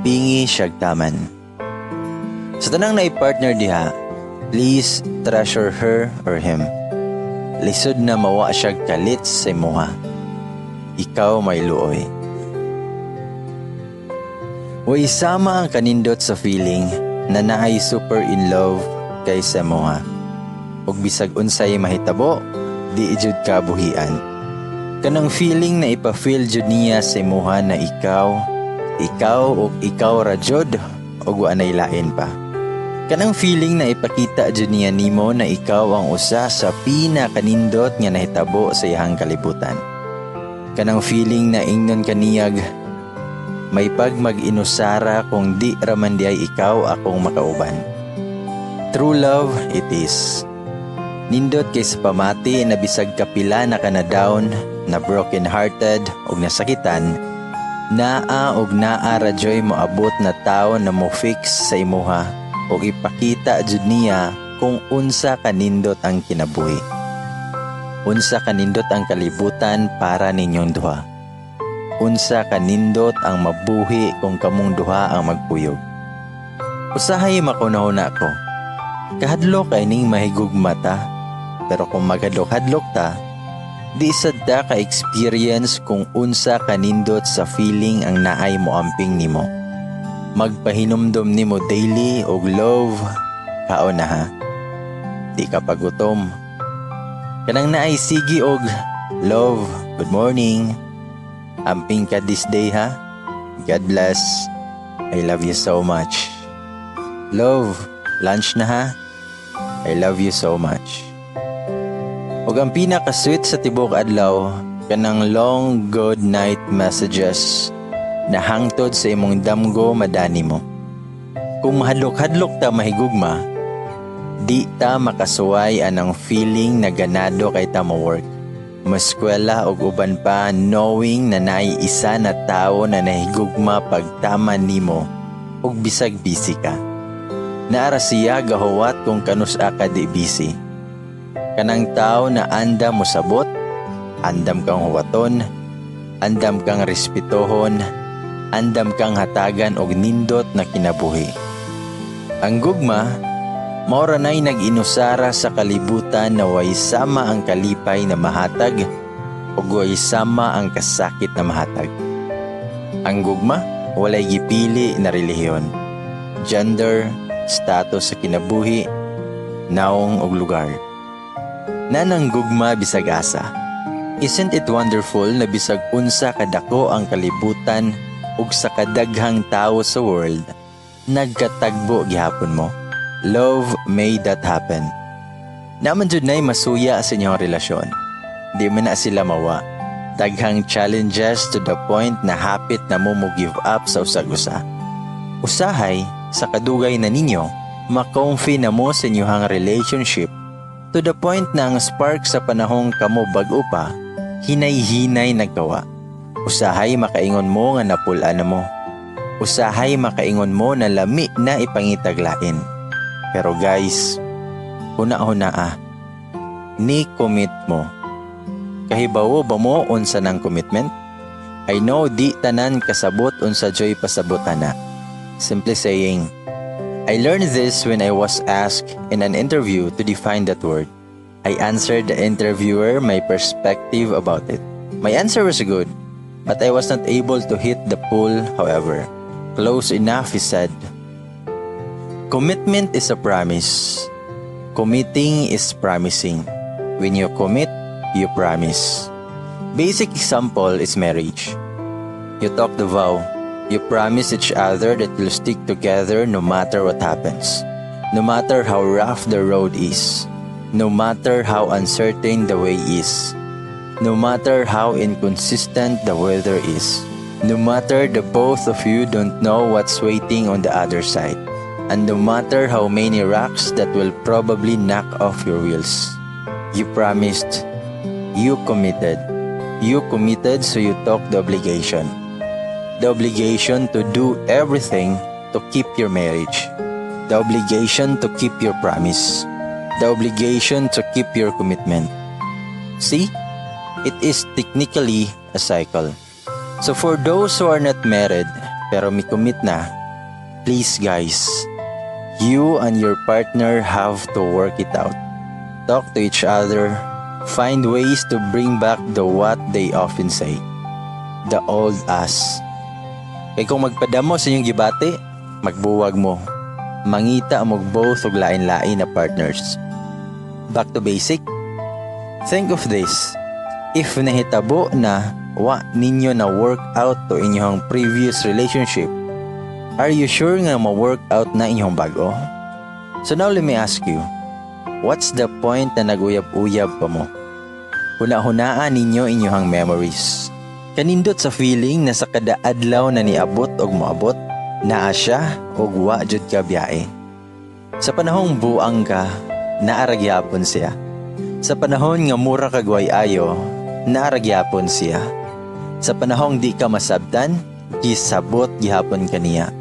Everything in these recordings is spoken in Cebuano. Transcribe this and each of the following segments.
Ampingi siyag taman. Sa tanang naay partner diha, please treasure her or him. Lisod na mawa siya kalit sa imuha. Ikaw may luoy. Way sama ang kanindot sa feeling na naay super in love kay sa imuha. Ug bisag unsay mahitabo, di jud ka buhian. Kanang feeling na ipa-feel jud niya sa imuha na ikaw, ikaw ug ikaw ra jud ug wa nay lain pa. Kanang feeling na ipakita jud niya nimo na ikaw ang usa sa pinakanindot nga nahitabo sa iyang kalibutan. Kanang feeling na ingnon kaniyag, may pag mag-inusara kung di raman di ay ikaw akong makauban. True love it is. Nindot kay sa pamati na bisag kapila na ka na down, na broken hearted ug nasakitan, naa og naa ra joy moabot na tawo na mo fix sa imuha ug ipakita jud niya kung unsa kanindot ang kinabuhi. Unsa kanindot ang kalibutan para ninyong duha. Unsa kanindot ang mabuhi kung kamong duha ang magpuyog. Usahay makunahuna ko. Kahadlok ay ning mahigugma ta, pero kung maghadlok-hadlok ta, di sad ta ka-experience kung unsa kanindot sa feeling ang naay moamping nimo. Magpahinumdom nimo daily og "Love, kaon na ha. Di ka pagutom." Kanang naay sige og "Love, good morning. Amping ka this day ha. God bless. I love you so much. Love, lunch na ha. I love you so much." Ug ang pinaka-sweet sa tibuok adlaw, kanang long good night messages na hangtod sa imong damgo madani mo. Kung mahadlok-hadlok ta mahigugma, di ta makasuway anang feeling na ganado kay ta mo work, maskwela og uban pa, knowing na naay isa na tawo na nahigugma pagtama nimo ug bisag busy ka. Naara siya gahuwat kung kanus-a ka di busy. Kanang tao na andam mo sabot, andam kang huwaton, andam kang respetuhon, andam kang hatagan og nindot na kinabuhi. Ang gugma, mao ra nay nag-inusara sa kalibutan na way sama ang kalipay na mahatag ug way sama ang kasakit na mahatag. Ang gugma, walay gipili na relihiyon, gender, status sa kinabuhi, naong ug lugar. Nanang gugma bisag asa. Isn't it wonderful na bisag unsa kadako ang kalibutan ug sa kadaghang tawo sa world, nagkatagbo gihapon mo? Love made that happen. Naman jud nay masuya sa inyong relasyon. Di man na sila mawa. Daghang challenges to the point na hapit na mo mo give up sa usag-usa. Usahay, sa kadugay na ninyo, ma-comfy na mo sa inyong relationship to the point na ang spark sa panahong kamo bag-o pa, hinay-hinay nagkawa. Usahay makaingon mo nga napul-an na mo. Usahay makaingon mo na lami na ipangitaglain. Pero guys, huna-huna ah. Ni commit mo. Kahibawo ba mo unsa ng commitment? I know di tanan kasabot unsa joy pasabutan na. Simply saying, I learned this when I was asked in an interview to define that word. I answered the interviewer my perspective about it. My answer was good, but I was not able to hit the pool, however. "Close enough," he said. Commitment is a promise. Committing is promising. When you commit, you promise. Basic example is marriage. You talk the vow. You promise each other that you'll stick together no matter what happens. No matter how rough the road is. No matter how uncertain the way is. No matter how inconsistent the weather is. No matter the both of you don't know what's waiting on the other side. And no matter how many rocks that will probably knock off your wheels. You promised. You committed. You committed, so you took the obligation. The obligation to do everything to keep your marriage. The obligation to keep your promise. The obligation to keep your commitment. See? It is technically a cycle. So for those who are not married pero mi commit na, Please, guys, you and your partner have to work it out. Talk to each other, find ways to bring back the what they often say, the old us. Kay kung magpadamo sa inyong gibati, magbuwag mo. Mangita mo both og lain-lain na partners. Back to basic. Think of this. If nahitabo na wa ninyo na work out to inyong previous relationship, are you sure nga ma-work out na inyong bago? So now let me ask you, what's the point na naguyab-uyab pa mo? Huna-hunaan ninyo inyong memories. Kanindot sa feeling na sa kada adlaw na niabot og moabot, naa siya og wa jud ka biyahe. Sa panahong buang ka, naa ra gyapon siya. Sa panahon nga mura kag way ayo, naa ra gyapon siya. Sa panahong di ka masabtan, gisabot gihapon kaniya.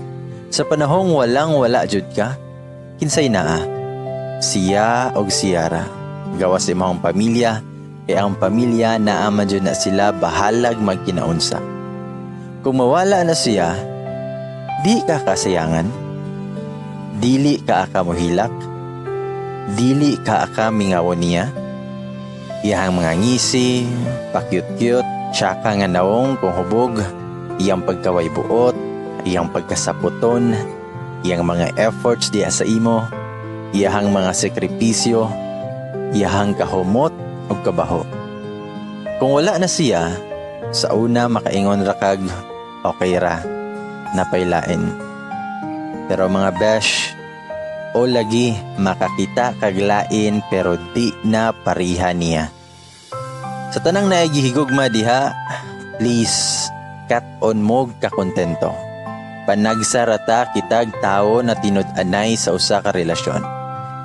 Sa panahong walang wala jud ka, kinsay naa? Siya og siyara. Gawas imong pamilya, kay ang pamilya naa man jud na sila bahalag magkinaunsa. Kung mawala na siya, di ka kasayangan, dili ka aka mohilak, dili ka aka mingawon niya. Iyang mga ngisi, pakyut-cute, tsaka nga naong kung hubog, iyang pagkaway buot, iyang pagkasaputon, iyang mga efforts diha sa imo, iyang mga sakripisyo, iyang kahumot ug kabaho. Kung wala na siya, sa una makaingon ra kag okay ra, napaylain. Pero, mga besh, o lagi makakita kag lain pero di na pariha niya. Sa tanang naigihigugma diha, please, kat-on mo kakontento. Panagsarata kitag tao na tinud-anay sa usa ka relasyon.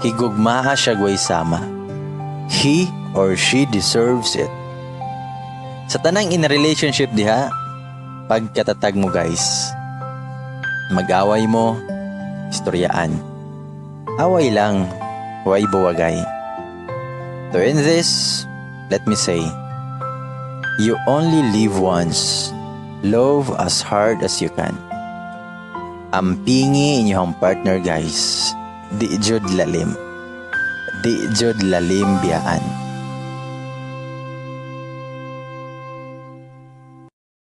Higugmaa siya way sama. He or she deserves it. Sa tanang in a relationship diha, pagkatatag mo, guys. Mag-away mo, istoryaan. Away lang, way buwagay. To end this, let me say, you only live once. Love as hard as you can. Ampingi inyong partner, guys. Di jud lalim. Di jud lalim biyaan.